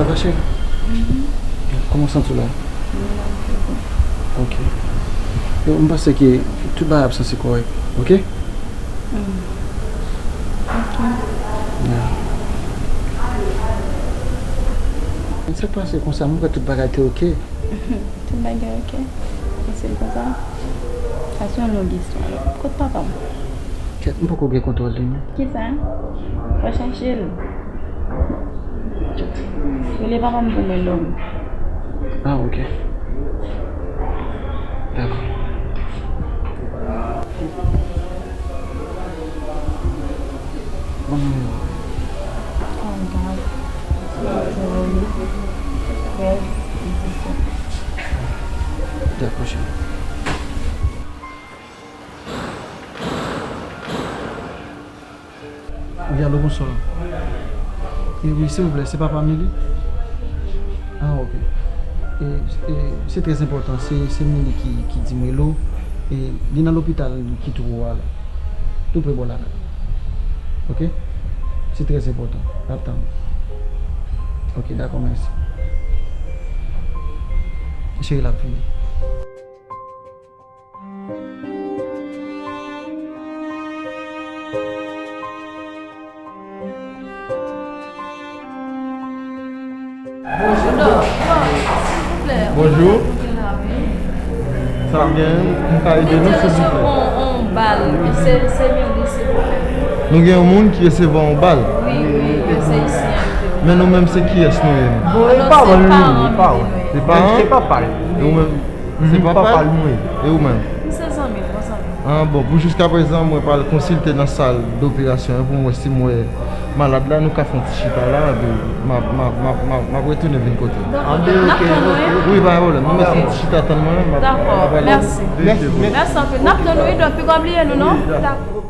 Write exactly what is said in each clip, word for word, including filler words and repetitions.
Ça va, chérie? Kòman w santi w la? Ok. Yo, m panse ke tout bagay ap sanse kòrèk, ok? Mm. Ok. Yeah. Sa k pase konsa, m kwè tout bagay te ok. Tout bagay ok. Fasil konsa. Sa se yon long istwa. Kot papa m? Kèt, m poko gen kontwòl li, non. Kisa? Fò chache l. Rele papa m pou mwen non. Ah, ok. Dakò. Bon nimewo. Dakò, cheri. Wi, alo, bonswa. E wi, silvouplè, se papa Mili? Ah, ok. E, e, se trè enpòtan. Se, se Mili ki, ki di m rele w. E li nan lopital ki tou wo a la. Tou pre bò lakay. Ok? Se trè enpòtan. N ap tann. Ok, dakò, mèsi. Cheri, l ap vini. Bonjou, dòk. Silvouplè. Bonjou. Sa gen, m ka ede nou, silvouplè? On, on bal. Se, se Mirly, silvouplè. Nou gen yon moun ki resevwa yon bal. Wi, wi, ke se isi an. Men nou menm, se kiyès nou ye? Bon, e paran l, wi, e paran. Se paran? Se papa l. E ou menm? Se papa l? E ou menm? M se zanmi l, bon zanmi l. Ah, bon, pou jiskaprezan, mwen pral konsilte nan sal doperasyon an pou m wè si m wè malad la, nou ka fè yon ti chita la, epi m ap, m ap, m ap, m ap, m ap retounen vin kote w. Dakò, n ap tann ou, wi. Wi, pa gen pwoblèm. Nou mèt fè yon ti chita tann mwen, m ap, m ap ale. Dakò, mèsi. Mèsi, mèsi. Mèsi anpil. N ap tann ou, wi, dòk, pi gòm bliye nou, non? Dakò.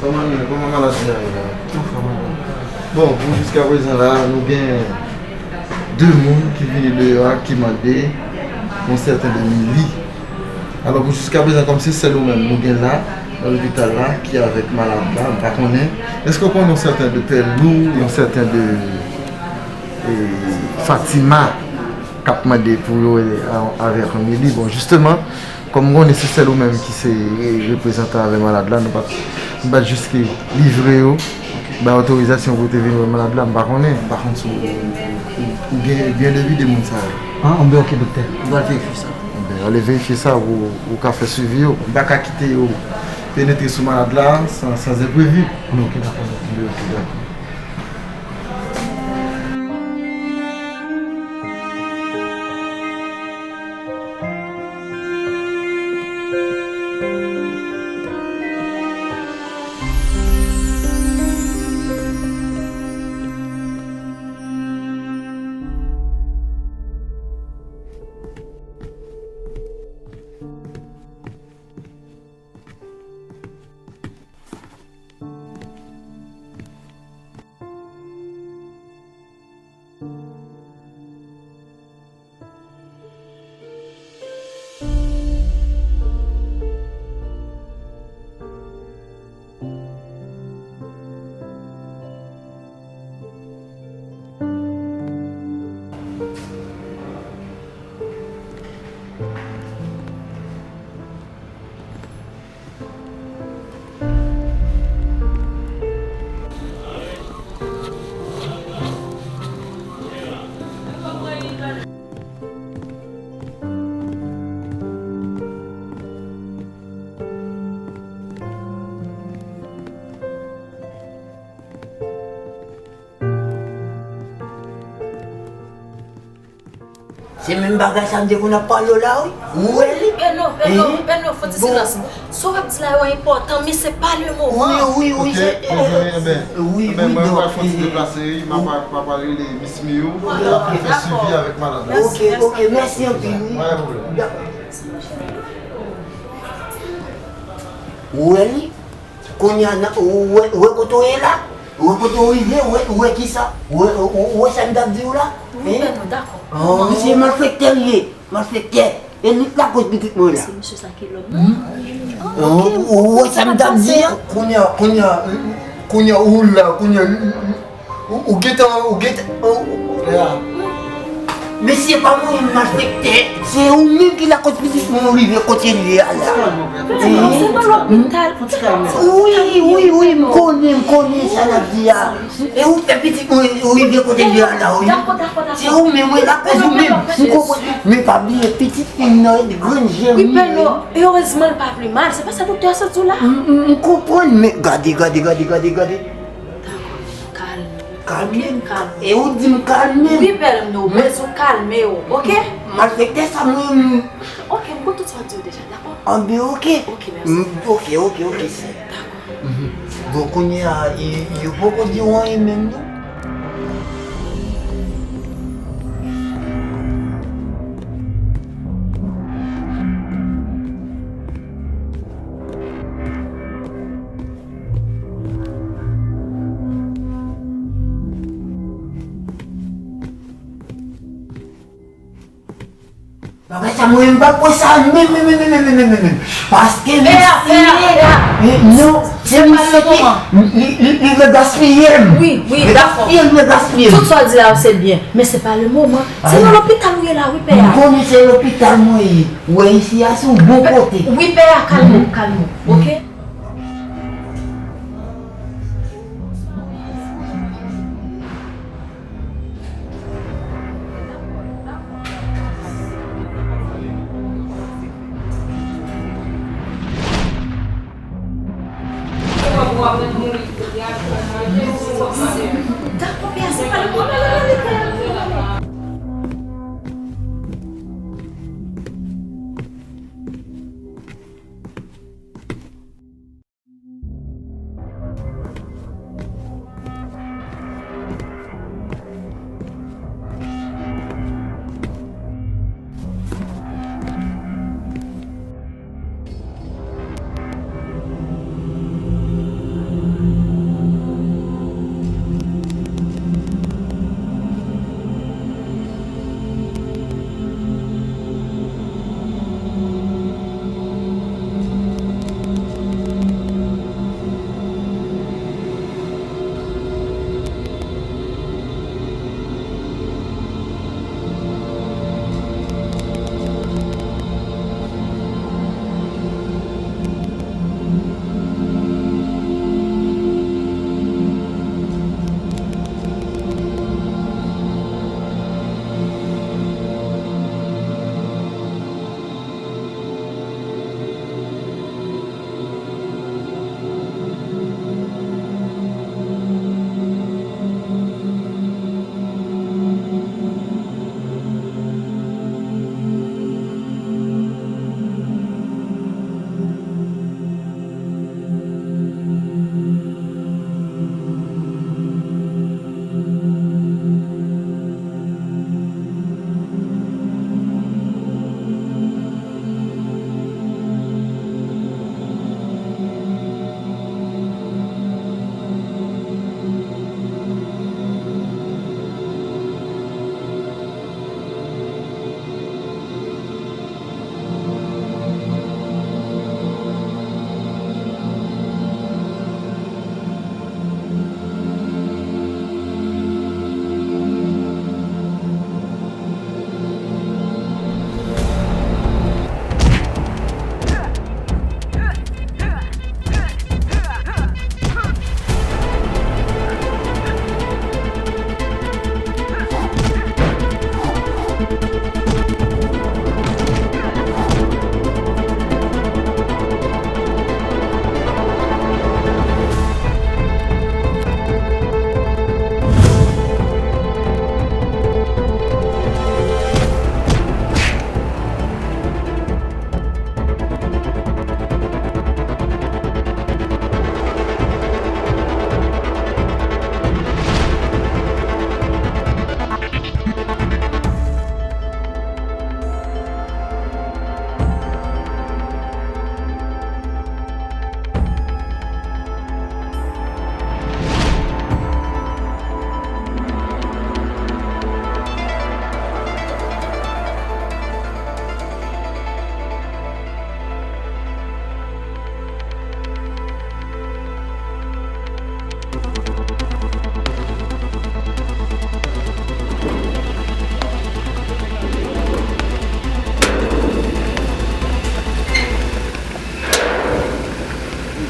Kòman nou ye? Kòman maladi a ye la? Anfòm, anfòm. Bon, pou jiskaprezan la, nou gen de moun ki vini deyò a ki mande yon sèten de Mili. Alò, pou jiskaprezan, kòm se sèl ou menm nou gen la, nan lopital la, ki avèk malad la, m pa konnen. Èske w konnen yon sèten de Pè Lou, yon sèten de, e, Fatima, k ap mande pou yo, e, a, avèk Mili? Bon, jisteman, kòm m konnen se sèl ou menm ki se re-, reprezantan avè malad la, nou pa, nou pa jis ke livre yo, bay otorizasyon pou yo te vin wè malad la, m pa konnen. M pa konn si w, ou, ou gen, gen depi de moun sa yo. Ah, anben, ok, doktè. M pral verifye sa. Anben, ale verifye sa, ou, ou ka fè swivi yo. M pa ka kite yo penetre sou malad la san, san enprevi. Anben, ok, dakò, doktè. Anben, ok, dakò. Se menm bagay sa m te konn ap pale w la, wi. Ou wè li? Pèlo, Pèlo, Pèlo, fò ti silans. Sa w ap di la yo enpòtan, men se pa le moman. Wi, wi, wi, se, wi, wi, donk, mwen pral fè yon ti deplase, wi, m ap, m ap rele Miss Miou, l ap vin fè swivi avèk malad la. Ok, ok, mèsi anpil, wi. Pa gen pwoblèm. Dakò. Ou wè li? Kounye a, nan, ou wè, ou wè kote w ye la? Ou wè kote w rive? Ou wè, ou wè kisa? Ou wè, ou, ou wè sa m t ap di w la? Wi, pèlo, dakò. Oh, misye malfektè l ye. Malfektè. E li k lakòz pitit mwen la. Se misye sa ki lòm nan? Ou wè sa m t ap di a? Kounye a, kounye a, kounye a, ou la, kounye a, ou, ou gentan, ou gentan, ou, la. Mesye, pa mwen menm malfektè. Se ou menm ki lakòz pitit mwen rive kote l ye a la. Se nan lopital. Wi, wi, wi, m konnen, m konnen sa l ap di a. E ou fè pitit mwen rive kote l ye a la, wi. Se ou menm, wi, lakòz ou menm. M konprann. Men pa bliye, pitit fi m nan, grenn je m ye. Wi, Pèlo, erezman l pa pi mal. Se pa sa doktè a sot di w la? M, m, m konprann, men gade, gade, gade, gade, gade. Dakò, kalme. Kalme. Kalme. E ou di m kalme. Wi, Pèlo, m bezwen w kalme w, ok? Malfektè sa mwen. Ok, m konn tout sa w ap di yo deja, dakò? Anben, ok. Ok, mèsi. M, ok, ok, ok, sè. Dakò. Mhm. Bon, kounye a, e, yo poko di w anyen menm, non? Bagay sa mwen menm m p ap wè sa menm, menm, menm, menm, menm, menm, menm. Paske misye, non, se misye ki, li, li, li vle gaspiye m. Wi, wi, dakò. Li gaspiye m, li gaspiye m. Tout sa w di la yo se byen, men se pa le moman. Se nan lopital ou ye la wi, pè a. M konnen se lopital mwen ye. Ou wè isi a se yon bon kote. Wi, pè a, kalme w, kalme w, ok?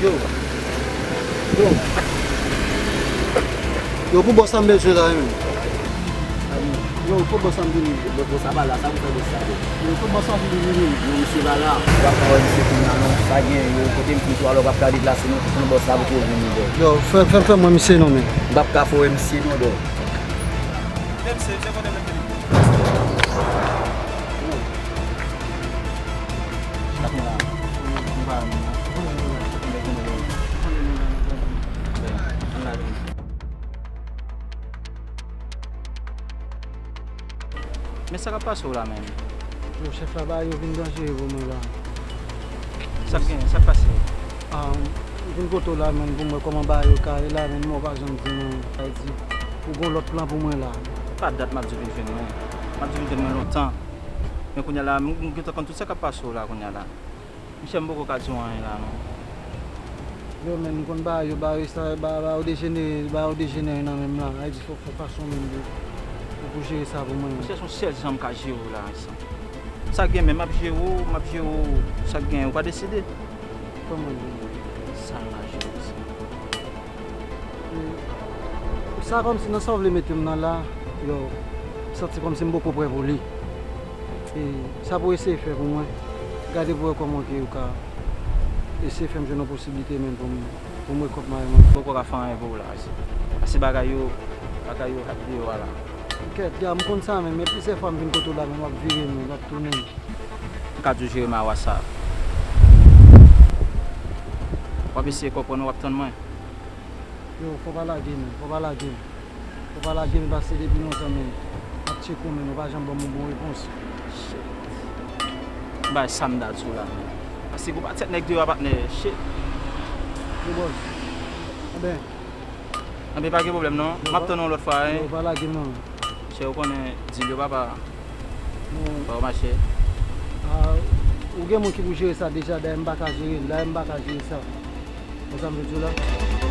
Yo. Yo. Yo, pou bòs la m bezwen la, wi, menm. Yo, pou bòs la m vini. Bòs, bòs la pa la, sa pou fè bòs la, bro? Yo, pou bòs la vini, vini. Non, misye pa la. Ou p ap ka wè misye kounye a, non. Sa gen, yo, kote m fin sou alò, ou p ap ka deplase, non, pou bòs la poko vini, bro. Yo, fè, fè, fè mwen misye non, men. M p ap ka fè w wè misye non, bro. Menm se, se kote m ap vini. Men sa k ap pase w la menm? Yo, chèf la, bagay yo vin danjere pou mwen la. Sa k gen? Sa k pase? Ah, m vin kote w la menm pou m wè kòman bagay yo ka ye la menm, men w pa janm di mwen. Sa vle di, ou gen lòt plan pou mwen la. Pa dat m ap di w vin jwenn mwen. M ap di w vin jwenn mwen lontan. Men kounye a la, m, m gentan konn tout sa k ap pase w la kounye a la. Monchè, m poko ka di w anyen la non. Yo, men, m konn bagay yo, bagay sa, ba, ba yo dejenere, ba yo dejenere nan men m la. Sa vle di, fò, fò fason menm pou, pou, pou jere sa pou mwen. Monchè, se yon sèl jan m ka jere w la, Ayisyen. Sa k gen menm, m ap jere w, m ap jere w, sa k gen, ou pa deside. Kòman l ye? Sa m ka jere w, Ayisyen. E, sa kòmsi nan sa w vle mete m nan la, yo, m santi kòmsi m poko prè pou li. E sa pou eseye fè pou mwen, gade pou wè kòman ke ou ka eseye fè m jwenn yon posiblite menm pou m, pou m rekòt mayi mwen. Poko ka fè anyen pou ou la, Ayisyen. Pase bagay yo, bagay yo ap deyò a la. Kèt, ya, m konn sa menm, men plizyè fwa m vin kote w la, men w ap vire m, w ap tounen m. M ka di w jere mawa sa. W ap eseye konprann, w ap tann mwen. Yo, fò w pa lage m, fò w pa lage m. Fò w pa lage m, pase depi lontan, men m ap tcheke w, men ou pa janm ban m yon bon repons. Shit. Bay sa m da di w la. Pase ou pa tèt nèg deyò a, patnè. Shit. Yo, bòs. Anben. Anben, pa gen pwoblèm, non. M ap tann ou yon lòt fwa, wi. Yo, pa lage m, non. Chè, ou konnen, di l yo, papa. Non. Ba w mache. Ah, ou gen moun ki pou jere sa deja, dayè m pa ka jere l, dayè m pa ka jere sa. Konsa m vle di w la,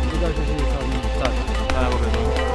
degaje w jere sa menm. Sa, pa gen pwoblèm non.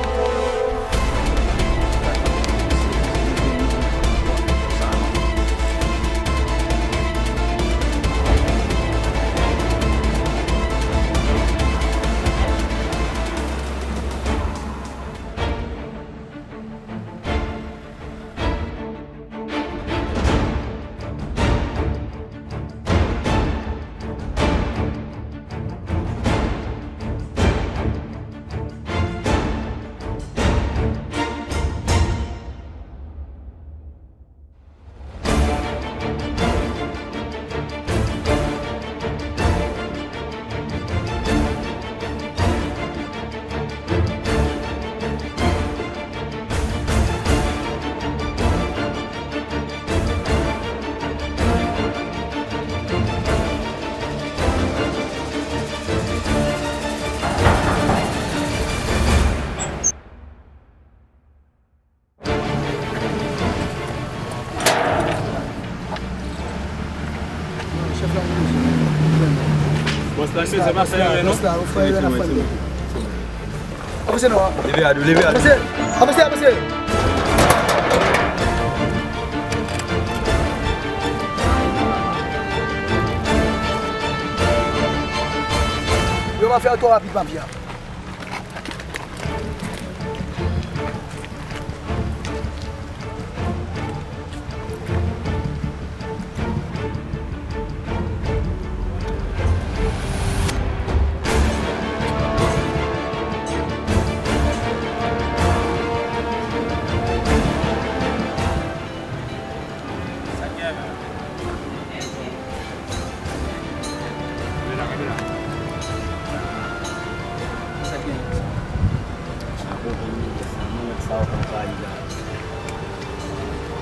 Bòs la, mesye, pa fè anyen non. Bòs la, ou fè anyen, n ap fè anyen. Avanse non. Leve a dou, leve a dou. Avanse, avanse, avanse. Yo, m ap fè yo twò rapid, papi a. Sa k gen? Sa konprann li, sa mwen nèg sa yo konn sa li la.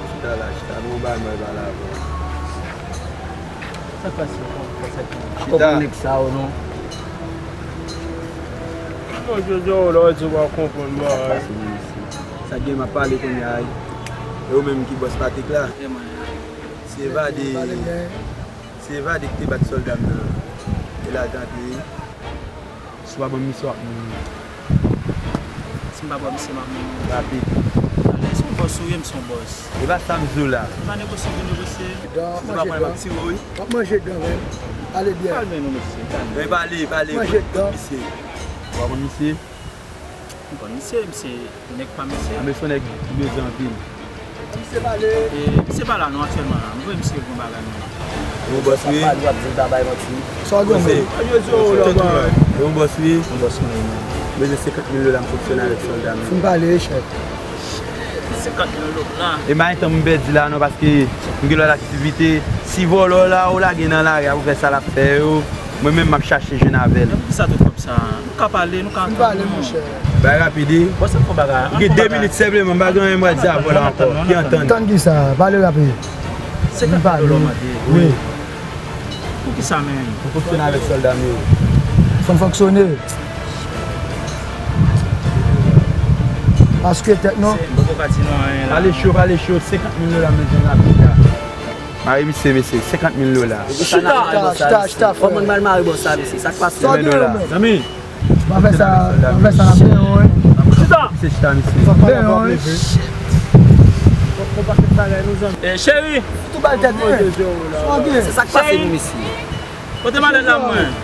Chita la, chita, nou bay mwen pale avè w. Sa k pase ankò? Sa k gen? Chita. Konprann nèg sa yo non. Bon, Jojo, lè w di w pa konprann mwen. Sa k gen, m ap pale kounye a, wi. E ou menm ki bòs Patrick la? Se evade. Se evade ki te bat sòlda m nan. E l al tande. Si w pa ban m misye, w ap mouri. Si m pa ban misye, m ap mouri. Rapid. Alèz, se yon bòs ou ye, m se yon bòs. E pa sa m di w la. M pa negosye pou negosye. Se pa pwoblèm, m ap tire w, wi. W ap manje dan, men. Pale byen. Kalme nou, mesye, kalme. Men pale, pale. Manje dan. Misye. Ou pa konn misye? M konn misye, misye nèg pa misye. A, men se yon nèg ki bezwen anpil. Misye pale. E, misye pa la non aktyèlman la. M voye misye pou yon bagay non. Yon bòs wi. Pale, w ap di l pa bay manti. Sa w gen menm? Yon bòs wi. Yon bòs wi. Bezwen senkant mil dola, m fonksyone avèk sòlda m yo. Fin pale, chèf. Senkant mil dola. E pa gen tan pou m pèdi la non, paske m gen lòt aktivite. Si vòlè w la, ou lage nan lari a pou fè sa l ap fè yo. Mwen menm, m ap chache jwenn avè l. Poukisa tout kòb sa? Nou ka pale, nou ka antann nou. Pale, monchè. Bay rapid wi. Bon, sa fò bagay. M gen de minit senpleman, m pa gen anyen m pral di avè w la ankò. Ki antann? Tann ki sa? Pale rapid. Senkant mil dola w mande. Wi. Poukisa menm? Pou fonksyone avèk sòlda m yo. Fò n fonksyone. Paske tèt non. Bon, yo pa di nou anyen la. Pale cho, pale cho, senkant mil dola m bezwen rapid la. Mare misye, mesye, senkant mil dola. Chita! Chita, chita, chita, frè. Kòman n pral mare bòs sa, mesye? Sa k pase? Sa w gen menm? Zanmi. Pa fè sa, pa fè sa n ap benyen w wi. Chita! Misye chita, mesye. Benyen w wi. Fò n pase bagay nou, zanmi. Eh, cheri! Tou bal tèt mwen. Sa w gen? Se sa k pase nou, mesye. Kote malèt la mwen?